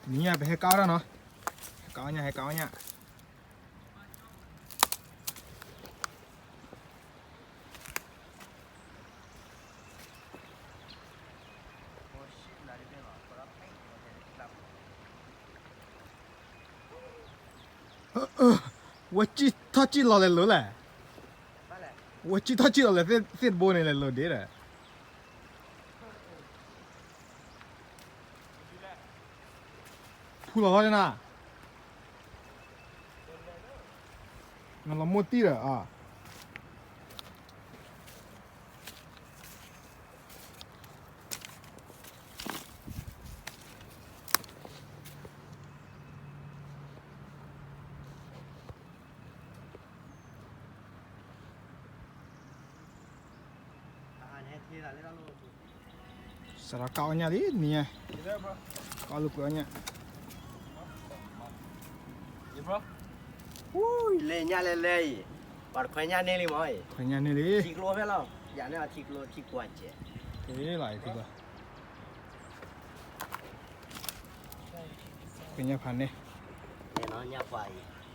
နံၤညါပဟဲကါအီၣ်တၢ်နီၤ, ဟဲကါအီၣ်ညၣ် ဟဲကါအီၣ်ညၣ်. ဝဲကံၣ်ထီၣ်ကံၣ်လီၤလဲၤလိၤလဲၣ်, ဝဲကံၣ်ထီၣ်ကံၣ်လီၤလဲၤသ့ၣ်တဘိန့ၣ်လဲၤလိၤဒ့ဒီး ဖူလီၤထီၣ်န့ၣ်နၤ, နလီၤမိၢ်တံၢ်ဒီးအါ. စးထီၣ်ကါအီၣ်ညၣ်လံနံၤညါ, ကါလူၤကွံာ်အီၣ်ညၣ်, လၢညၣ်လဲၤလဲၤအံၤ, ပှၤတခွဲညၣ်န့ၢ်လံမ့ၢ်အံၤ, ခွဲညၣ်န့ၢ်လံ, ထံကျိဖဲလီၤ, ယၤန့ၣ်အီၤထံကျိ ထံကွၢ်စဲး, လီၤအံၤထံကျိ, ခွဲညၣ်ဖးန့ၢ်, ညၣ်ပှၢ်အံၤ